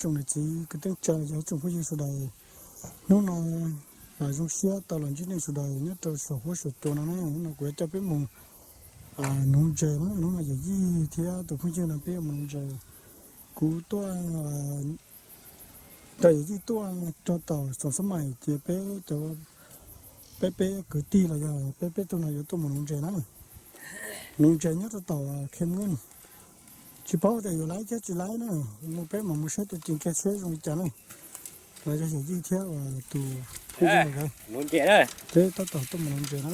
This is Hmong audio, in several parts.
tsoom niam txiv kwv tij neej tsa los yog ib tsoom phooj ywg sawv daws, hnub no zoo siab tau los ntsib nej sawv daws nyob rau saum huab saum cua no na. Hnub no kuv yuav coj peb mus nuv ntses na, hnub no yawm yij thiab tus phooj ywg no peb yuav mus nuv ntses. Kuv tuaj, cov yawm yij tuaj rau tom Xoom Xab Mais ces peb cov, peb peb kwv tij los yog peb peb tug no yuav tuaj mus nuv ntses na. Nuv ntses nyob rau tom Khe Mweej. Tsis paub tias yuav laib thiab tsis laib na, mus peb mam mus saib tus ceem kiag seb zoo li cas na. Los yog yawm yij thiab tus phooj ywg, peb tab tom tuaj mus nuv ntses na,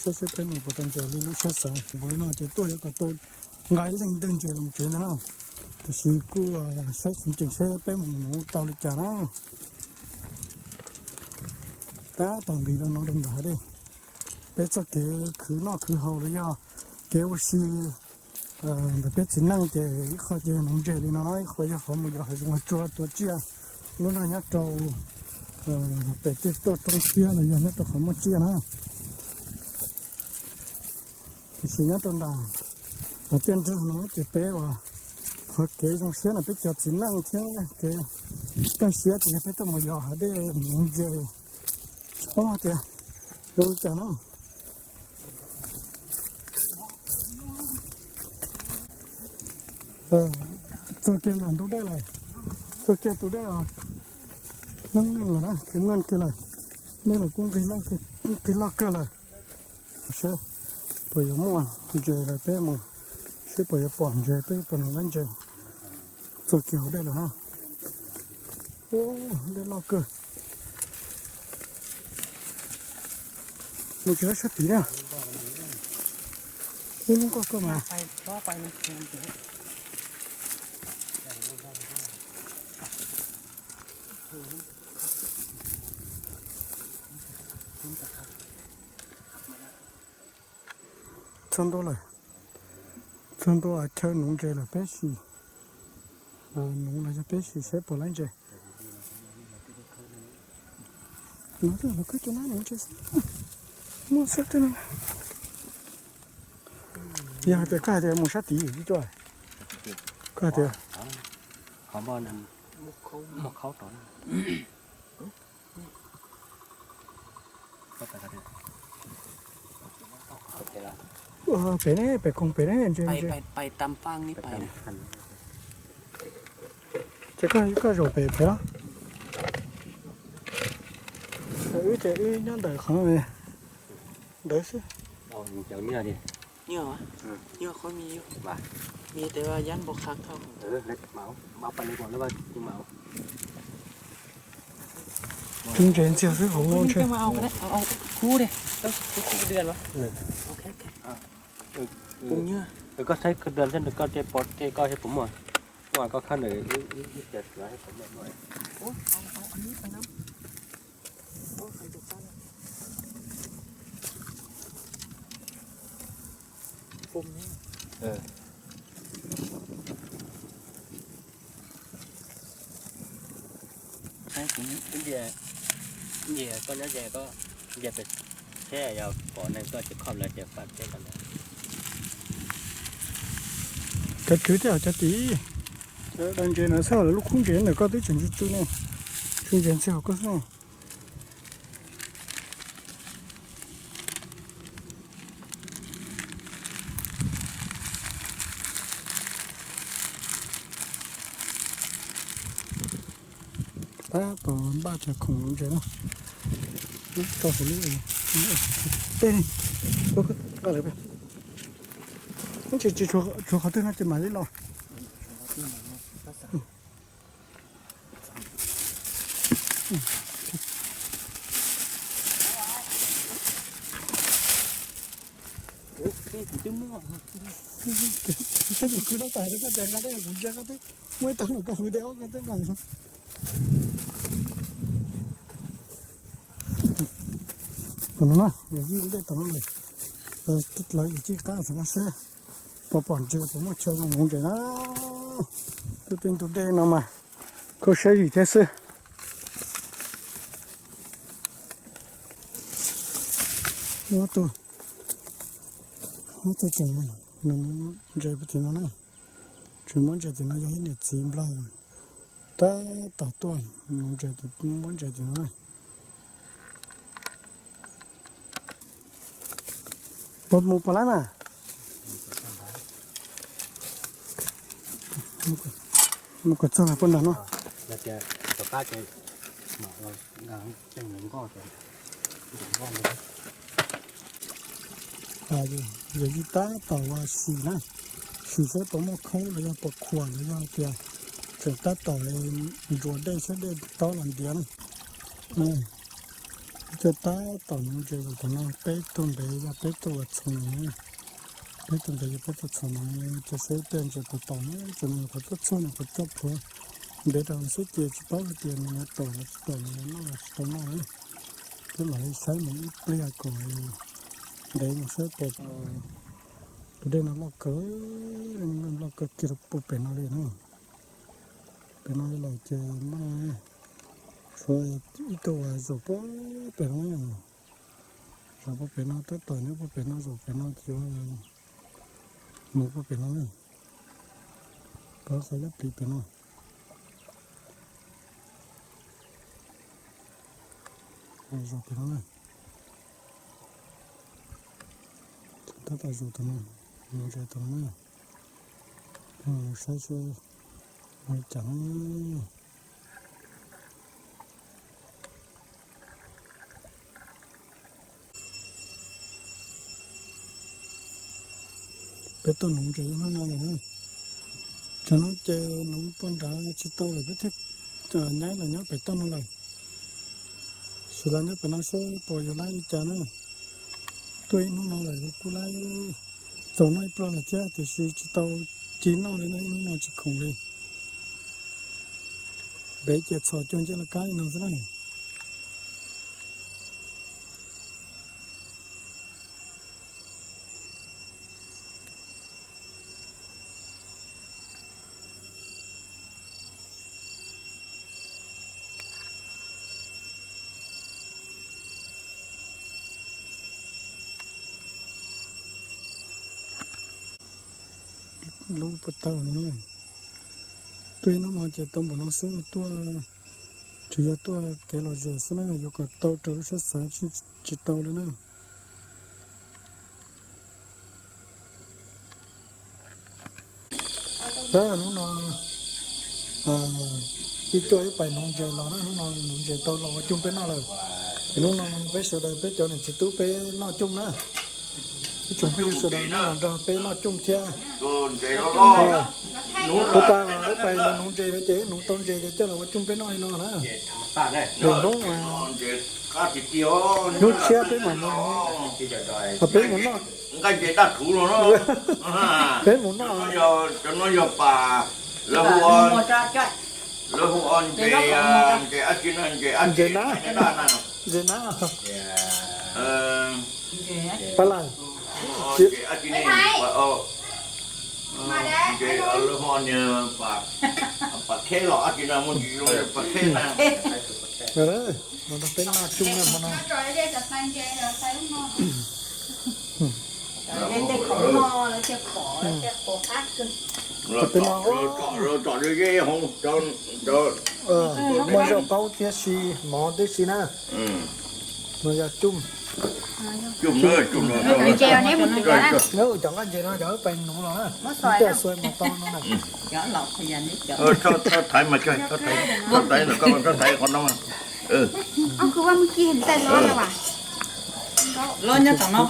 saib seb peb mus puas tau ntses li lub siab xav. Npaum li no ces tuaj yuav kom tau nqa ib leeg ntawg ntses los tsev ntag na. Tiam sis kuj saib tseem ceem seb peb mus nuv tau li cas na. Tab tom nqis rau no rau nram hav dej. Peb txoj kev khwv noj khwv haus los yog kev ua si ntawm peb txiv neej ces ib qho ces nuv ntses li no, ib qho yog qhov mus yos hav zoov hav tsuag tua tsiaj. Lub no nyob rau pem tej toj roob siab los yog nyob rau qhov muaj tsiaj na. Tiam sis nyob rau nram tiaj nrag no ces peb ua qhov kev zoo siab no peb cov txiv neej thiab kev kaj siab ces yog peb tuaj mus yos hav dej mus nuv ntses. Tsis paub hais tias zoo li cas na. Txog kiag nram ntug dej lawm, txog kiag tus dej os, neej neej lawm na, kev neej kiag lawm. Dej los kuj nqig loj kawg lawm. Seb puas yuav muaj ntses lawm peb mus, seb puas yuav pom ntses peb puas nrhiav ntses. Txog kiag hauv dej lawm na. Dej loj kawg. Mus tsis laib sab tid na. Ub, lub nkoj koj mas. Txog ntua lawm, txog ntua chaw nuv ntses lawm peb sim, nuv los yog peb sim seb puas laib ntses. Nuv lawm los koj cov nab nuv ntses xwb, muaj xwb twb no. Yog hais tias koj hais tias mus sab tid ib co, koj hais tias pem ne, pem koog pem ne, ntses ntses. Ces koj zaum pem pem los? Wb ces wb nyob ntawm qhov ntawd xwb. Tus ntses ntxiag xwb hauv no ntshe. Koj saib koj tus thiab koj tej pom tej koj thiab puas muaj, muaj koj khawb ntawm ib cov suav thiab puas muaj. Ntsia, ntsia koj nyob ze koj ntsia pem, thiab yog pom neeg tuaj ces khom lawv ces fam teb rau lawv. Cov kwv tij cov tij, cov daws ntses no xwb, lub khub ntses ntawm koj twb tseem tsw tsw ne, tsw ntses ntxhias hauv koj xwb. Tab tom npaj cov khoom nuv ntses na. Rau hauv lub, tej, nqa lawm, tsis, tsis tshuav qhov twg no ces mam li los. Kuv twb muaj, kuv twb muaj, kuv twb muaj, kuv twb muaj. Tom no na, yawm yij ntej tom no lawm, lawv yawm yij qab tom no seb puas pom ntses, puas muaj chaw zoo nuv ntses na. Twb tej ntug dej no mas khaub siab zim thiab xwb. Muab tus, muab tus tseem ntses puag tim no na. Tseem muab ntses tim no yog ib niam txiv nplog. Tab tom tuaj, nuv ntses ces muab ntses ces no na. Puas mus puas lab na? Mus kom txog puag nram no. Yog tab tom ua si na, si saib puas muaj khaub los yog puas khuam los yog tias tseem tab tom ntsuas dej saib dej tob los ntiav na. Coj tab tom nuv ntses los tom no, peb tug ntev yog peb tug uas txhoov, peb tug ntev yog peb tug txhoov no, ces saib tej ntses puas tom na, ces nws puas tuaj txog nws puas coj plhuav ntev rau xwb ces tsis paub hais tias nws yuav tom los tsis tom, nws yuav noj los tsis tau noj na. Peb mam li saib mus ib pliag kom ntev mus saib puas. Tus dej no loj kawg, loj kawg kiag rau puag pem no li na. Pem no los ces noj, tshuav ib tug zaum puag pem no, zaum puag pem no tab tom nyob puag pem no, zaum pem no ces mus puag pem no na, pov qhov liab pliv pem no, zaum pem no na. Tab tom zaum tom no, mus ntses tom no na, saib seb ua li cas na. Peb tuaj nuv ntses hnub no lawm na, tsam no ces nuv puag nrad tsis tau lawm peb thiaj nyaib los nyob pem toj no lawm. Sim los nyob pem no seb puas yuav laib li cas na. Tuaj ib hnub no lawm kuj laib txaus noj ib pluag lawm thiab tiam sis tsis tau ci noj li na, ib hnub no tsis khoom li. Ntev ces txhos cuag ncej laj kab li no xwb na. Lub puag ta no, tuaj ib hnub no ces tau npaum no xwb, tuaj tsuas yog tuaj kev lom zem xwb na, yuav kom tau raws lub siab xav tsis tau li na. Hnub no ib cuaj ib pais nuv ntses los na, hnub no nuv ntses tau los ua coj peb noj lawm. Hnub no peb sawv daws peb cov niam txiv tub peb noj coj na. Ib tsoom phooj ywg sawv daws nyob los nrog peb noj coj thiab. Puag ta ib pais nuv ntses no ces wb nuv tau ntses ces coj los ua coj peb noj li no na. Lwm hnub, hnub tshiab peb mam mus nuv, peb mus noj. Peb mus noj. Cov no yog pas, lawv hu ua ntses, ntses dab tsi no, ntses dab tsi, ntses dab, ntses dab, pas lais, ntses dab tsi ne, ntses lawv hu ua niag pas kheb los dab tsi no, muaj tsis zoo pas kheb na. Los nrog peb noj coj na hmo no. Peb noj, muaj zaub qaub thiab si mov tib si na. No yog coj, cov nqaij ntses no cov pais nuv los na, coj xuas mas tau no na. Thaiv mas tso, thaiv, thaiv ntawm koj, thaiv qhov no. Los nyob tom no.